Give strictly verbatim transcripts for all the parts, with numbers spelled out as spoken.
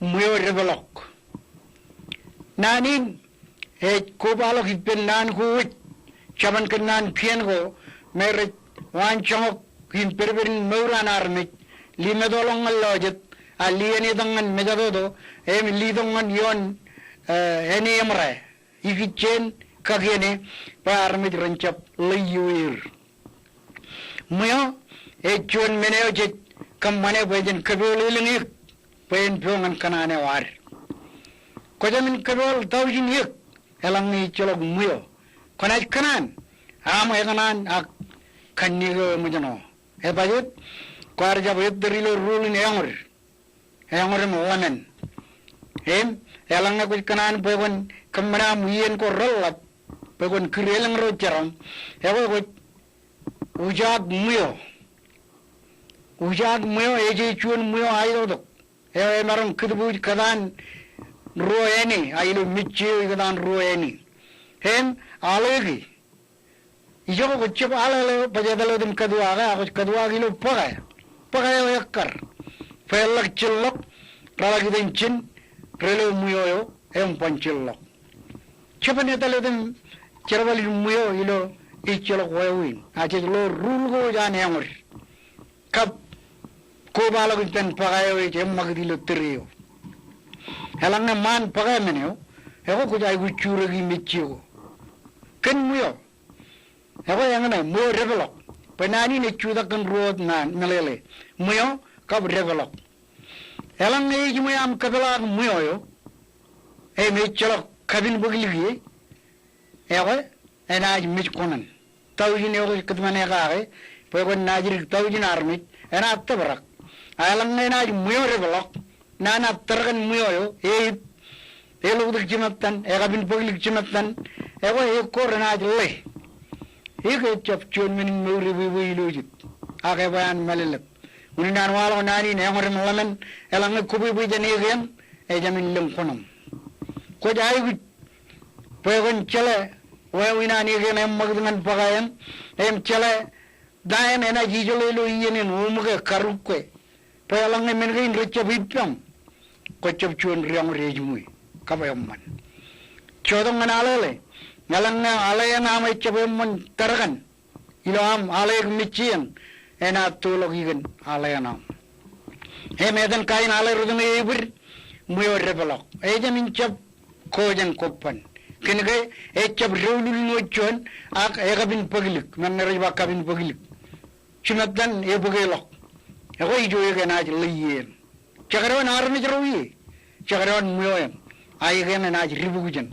Ṃweo depḷọk. Naan in ej kobaḷọk ippān naan ko wōj, jabōn kōnnaan kien ko me rej waanjoñak in pedped in mour an armej, limeto ḷọk ñan lọjet, a lienetōk ñan mejatoto, im litok ñan ioon, eh, āne eṃōrā, ikijjien kakiene, bwe armej ren jab ḷe ioer. Ṃweo ej juon men eo jej kōṃṃane bwe jen kōpool elōñ eō bwe en pok ñan kōṇaan eo ad. Kwō jāmin kōpool taujin eō eḷaññe ejjeḷọk ṃweo. Kwōnaaj kōṇaan aṃ ekōṇaan ak kanniōk eo eṃōjṇọ. Ebajet kwaar jab ettōr ilo ruo in eọñōd. Eọñōd im ḷōmān. Im eḷaññe kwōj kōṇaan bwe kwōn kōṃṃan aṃ iien ko reḷḷap, bwe kwōn kūr elōñ ro jeraṃ, ekwe kwōj ujaak ṃweo. Ujaak ṃweo ej juon ṃweo aetok tok eo emaroñ kūtbuuj kōtaan ruo āne, a ilo mejje eo ikōtaan ruo āne. Im aḷeke. Ijoko kwōj jab aḷ eo baj etal wōt im katuake, a kwōj katuake ilo bōkā. Bōkā eo ekkar. Bwe eḷak jilḷọk, reḷak iten jin, relo ṃweo eo, im ban jilḷọk. Jabōn etal wōt im jerbal in ṃweo ilo ejjeḷọk wāween. A jej lo rule ko wōj an eọñōd. Kab kobaḷọk ippān bōkā eo ej eṃṃakūt ilo tōre eo. Eḷaññe ṃaan bōkā men eo, ekwe kwōj aikuj jurōki mejje ko. Kōn ṃweo. Ekwe eñṇe ṃweo depḷọk. Bwe naan in ej jutak kōn ruo wōt naan meḷeḷe. Ṃweo kab depḷọk. Eḷaññe ejiṃwe aṃ kōpeḷaak ṃweo eo, im ejjeḷọk kapin bōklōk ie, ekwe enaaj mej koṇaṇ. Taujin eo kwōj kōtmāne kake bwe kwōn naajdik taujin armej, enaaj tōprak. A eḷaññe enaaj ṃweo depḷọk, naan ad tōrkan ṃweo eo, eip, eluktak jimettan, ekapin bōklōk jimettan, ekwe eok ko renaaj ḷe. Eok ejjab juon men in mour ebwebwe ilo jet, ak ebwe an mālōtlōt. Unin an waḷọk naan in eọñōd im ḷōmān, eḷaññe kwōbwebwe jān eok eṇ, ejāmin lōñ koṇaṃ. Kwōj aikuj bwe kwōn jeḷā wāween an eok eṇ eṃṃakūt ñan bōkā eṇ, im jeḷā ta eṇ enaaj ijeḷā ilo iien eṇ, oṃōke, karukwe. Bwe eḷaññe men kein rej jab ippaṃ, kwōj jab juon ri eọñōd ejiṃwe, kab eṃṃan. Jotok ñan aḷeḷe, eḷaññe aḷe eṇ aṃ ejjab eṃṃan tōrkan ilo aṃ aḷe eok mejje eṇ, enaaj toḷọk ikōn aḷe eṇ aṃ. Im etan kain aḷe rot eo ebōd, ṃweo depḷọk. Ejāmin jab ko jān kobban. Kōn ke ejjab doulul ṃōj juon, ak ekapin bōklōk, men rej ba kapin bōklōk. Jimettan ebōkelọk. Ekwe ijo eok enaaj ḷe ie eṇ. Jekdọọn armej ro ie. Jekdọọn ṃweo eṇ. A eok eṇ enaaj dibukjeṇ.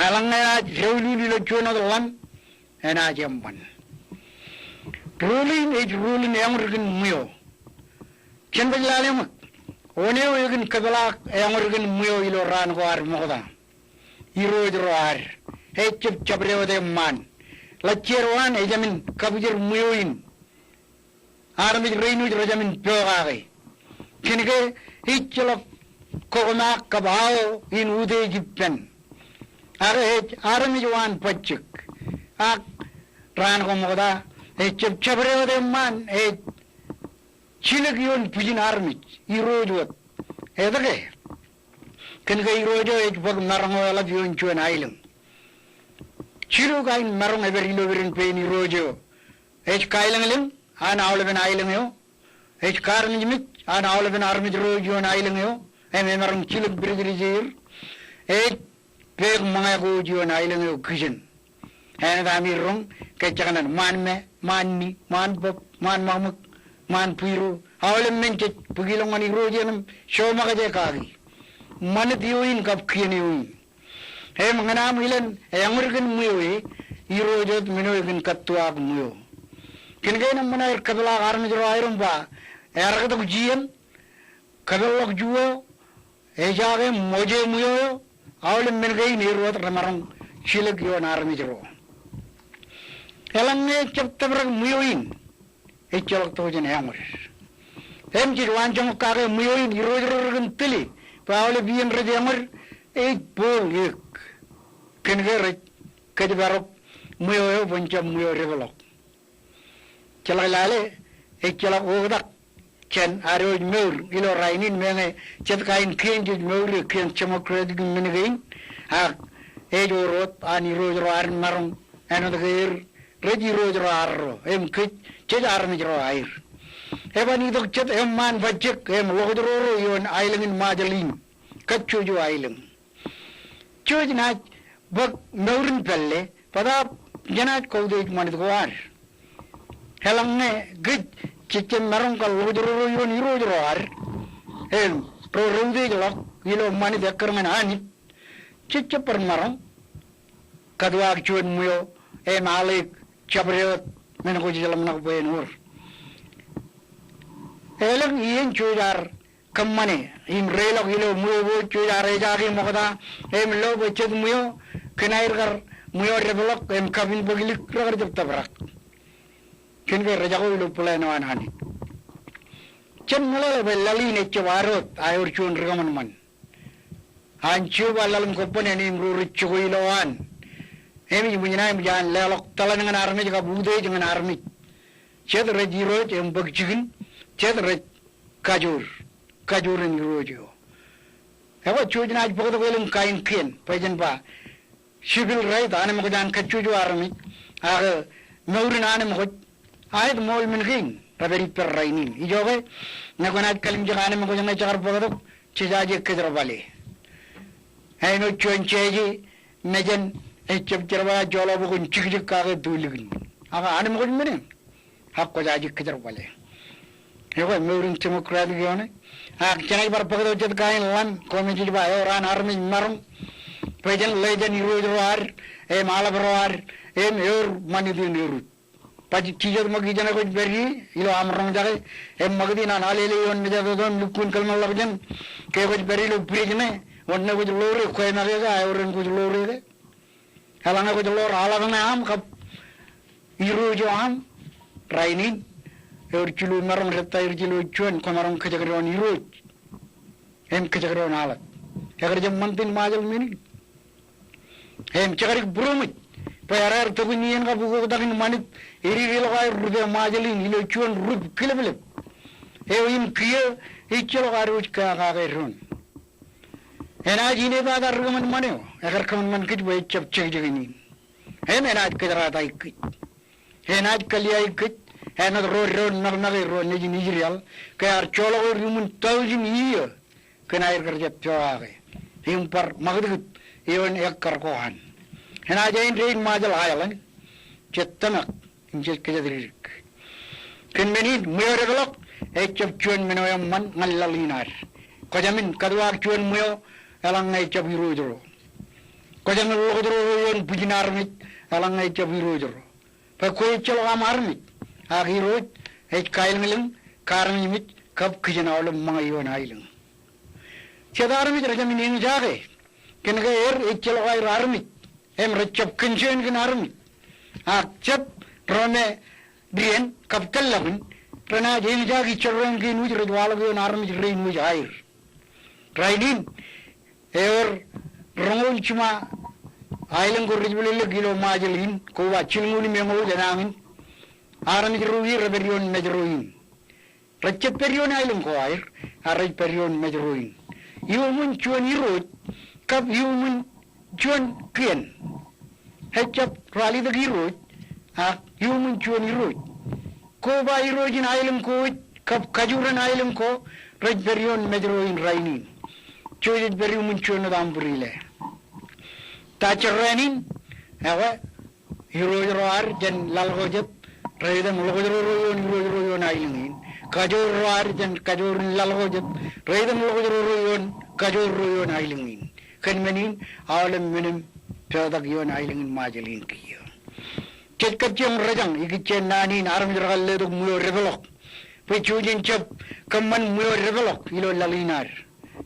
Eḷaññe enaaj doulul ilo juon wōt ḷaṃ, enaaj eṃṃan. Rule in ej rule in eọñōd kōn ṃweo. Jen baj lale ṃōk. Wōn eo ekōn kōpeḷaak eọñōd kōn ṃweo ilo raan ko ad ṃokta? Irooj ro ad. Ejjab jabdewōt eṃṃaan. Ḷajjeo an ejāmin kabwijed ṃweo in. Armej rein wōj rejāmin pokake. Kōn ke ejjeḷọk kokomaak kab aō in utiej ippān. Ak ej armej waan bajjek. Ak raan ko ṃokta, ejjab jabdewōt eṃṃaan, ej jilōk ioon bwijin armej, irooj wōt. Etke? Kōn ke irooj eo ej bōk maroñ eo eḷap ioon juon aelōñ. Jilu kain maroñ epād ilo pād in pein irooj eo. Ej kaelōñlōñ an aolepen aelōñ eo. Ej kaarmejmej an aolepen armej ro ioon aelōñ eo. Im emaroñ jilōk bwidejdejeer. Ej peek ṃōñā ko wōj ioon aelōñ eo kijen. Āinwōt ami roñ, kōjjeknen ṃaan me, ṃaan ni, ṃaan bōb, ṃaan ṃakṃōk, ṃaan bwiro, aolep men jej bōk ilọk ñan irooj eṇ im joṃakjeṇ kaki. Ṃanit eo in kab kien eo in. Im ñan aṃ ilen eọñōd kōn ṃweo e, irooj wōt men eo ekōn kattowaak ṃweo. Kōn ke enaaj ṃōṇōṇō aer kōpeḷaak armej ro aer im ba, ear kōtok jien, kōpeḷḷọk juon, ejaake ṃōje ṃweo eo, aolep men kein er wōt remaroñ jilōk ioon armej ro. Eḷaññe ejjab tōprak ṃweo in, ejjeḷọk tokjān eọñōd. Im jej waanjoñak kake ṃweo in, irooj ro rekōn tōle bwe aolep iien rej eọñōd ej bool eok. Kōn ke rej kōjparok ṃweo eo bwe en jab ṃweo depḷọk. Jeḷak lale, ejjeḷọk oktak jān ad wōj mour ilo rainin, meñe jet kain kien jej mour e kien Democratic men kein, ak ej wōr wōt an irooj ro ad maroñ āinwōt ke er rej irooj ro arro, im kōj jej armej ro aer. Eban itok jet eṃṃaan bajjek im ḷokjroro ioon aelōñ in Ṃajeḷ in, kajjojo aelōñ. Jej naaj bōk mour in pālle, bōtaab jenaaj kautiej ṃanit ko ad. Eḷaññe kōj jejjab maroñ kar ḷokjroro ioon irooj ro ad, im ro reutiejḷọk ilo ṃanit ekkar ñan Anij, jejjab bar maroñ katuwaak juon ṃweo im aleik jabdewōt men ko jej ḷōmṇak bwe en wōr. Elōñ iien jej ar kōṃṃane im reiḷọk ilo ṃweo ko jej ar ejaake ṃokta im lo bwe jet ṃweo kōn aer kar ṃweo depḷọk im kapin bōk ilik rekar jab tōprak. Kōn ke rejako ilo plan eo an Anij. Jen meḷeḷe bwe laḷ in ejjab ad wōt, a ewōr juon ri kōṃanṃan. An Jeova laḷ im kobban eṇ im ro rej jokwe ilowaan. Im ij ṃōjṇa im ij an leḷọk tōḷan ñan armej kab utiej ñan armej. Jet rej irooj im bōk jikin, jet rej kajoor, kajoor in irooj eo. Ekwe jej naaj bōktok elōñ kain kien, bwe jen ba civil right, anemkwōj an kajjojo armej, ak mour in anemkwōj, aet ṃool men kein rej pād ippād rainin. Ijoke, ñe kwōnaaj kallimjek anemkwōj ñe jekar bōktok, jejaje kōjerbale. Āinwōt juon jeje, mejān, ejjab jerbal, joḷọk bwe kwōn jikjik kake tōl likin. Ak anemkwōj men e. Ak kwōjaje kōjerbale. Ekwe mour in Democratic eo ṇe. Ak jenaaj bar bōktok jet kain ḷam, koṃij ba ewōr an armej maroñ. Bwe jen ḷe jān irooj ro ad, im aḷap ro ad, im ewōr ṃanit in eruj. Baj jijet ṃōk ijeṇe kwōj pād ie, ilo aṃ roñjake, im ṃakūt in an alele ioon mejatoto im lukkuun kōḷmānḷọkjeṇ, ke kwōj pād ilo bwidej ṇe, wōn ṇe kwōj ḷoore, kwe make ke, a ewōr eṇ kwōj ḷoore ke. Eḷaññe kwōj ḷoor aḷap ṇe aṃ kab irooj eo aṃ, rainin, ewōr jilu maroñ rej ta er jilu juon, kwōmaroñ kōjekdọọn irooj. Im kōjekdọọn aḷap. Ekar jab ṃantin Ṃajeḷ men in. Im jekdik būroṃōj bwe ear aer tokun iien kab ukoktak in ṃanit, ededeḷọk aer rup eo Ṃajeḷ in ilo juon rup kileplep eo im kiiō ejjeḷọk ad wōj kea kake doon. Enaaj inepata ri kōṃanṃan eo, ekar kōṃanṃan kōj bwe ejjab jekjek in in. Im enaaj kōjerataik kōj. Enaaj kalliaik kōj, āinwōt ro doon ṃakmake ro nejin Israel, ke ear joḷọk er iuṃwin tọujin iiō, kōn aer kar jab pokake. Im bar ṃakūtkūt ioon ekkar ko an. Enaaj āindein Ṃajeḷ aelōñ, jej tōmak, im jej kōjatdikdik. Kōn men in, ṃweo depḷọk, ejjab juon men eo eṃṃan ñan laḷ in ad. Kwō jāmin katuwaak juon ṃweo, eḷaññe ejjab irooj ro. Kwō jāmin ḷokjro ro ioon bwijin armej, eḷaññe ejjab irooj ro. Bwe kwe ejjeḷọk aṃ armej, ak Irooj ej kaelōñlōñ, kaarmejmej, kab kijenolep ṃōñā ioon aelōñ. Jet armej rej jāmin eñjake, kōn ke er ejjeḷọk aer armej, im rejjab kōn jen kōn armej. Ak jab ro me dien kab tōllọkin, renaaj eñjake ijerrāān kein wōj rej waḷọk ioon armej rein wōj aer. Rainin, ewōr roñoul jiṃa aelōñ ko rej bōlōlōk ilo Ṃajeḷ in, koba jilñuul im eñoul enañin. Armej ro ie rej pād ioon metro in. Rejjab pād ioon aelōñ ko aer, a rej pād ioon metro in. Iuṃwin juon irooj, kab iuṃwin juon kien. Ejjab ralitōk irooj, ak iuṃwin juon irooj. Koba irooj in aelōñ ko wōj, kab kajoor in aelōñ ko, rej pād ioon metro in rainin. Jej pād iuṃwin juon wōt aṃ būrile. Ta jerrāān in, ekwe, irooj ro ad jān laḷ ko jet, reitōn ḷokjro ro ioon irooj ro ioon aelōñ in. Kajoor ro ad jān kajoor in laḷ ko jet, reitōn ḷokjro ro ioon kajoor ro ioon aelōñ in. Kōn men in, aolep men in, pokatak ioon aelōñ in Ṃajeḷ in kiiō. Jej kajjioñ rōjañ ikijjien naan in armej rekar letok ṃweo depḷọk. Bwe jujen jab kōṃṃan ṃweo depḷọk ilo laḷ in ad.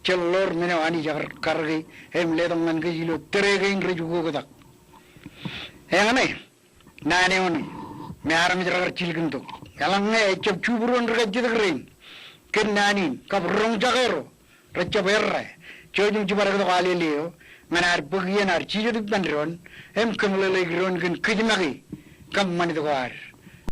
Jej ḷoor men eo Anij ekar karōke im letok ñan kōj ilo tōre kein rej ukoktak. Eñṇe, naan eo ṇe, me armej rekar jilkintok. Eḷaññe ejjab jubūruon ri kajjitōk rein kōn naan in, kab roñjake ro, rejjab errā. Jej im jibadektok alele eo ñan ad bōk iien ad jijet ippān doon im kōmeḷeḷeik doon kōn kōjmake kab ṃanit ko ad.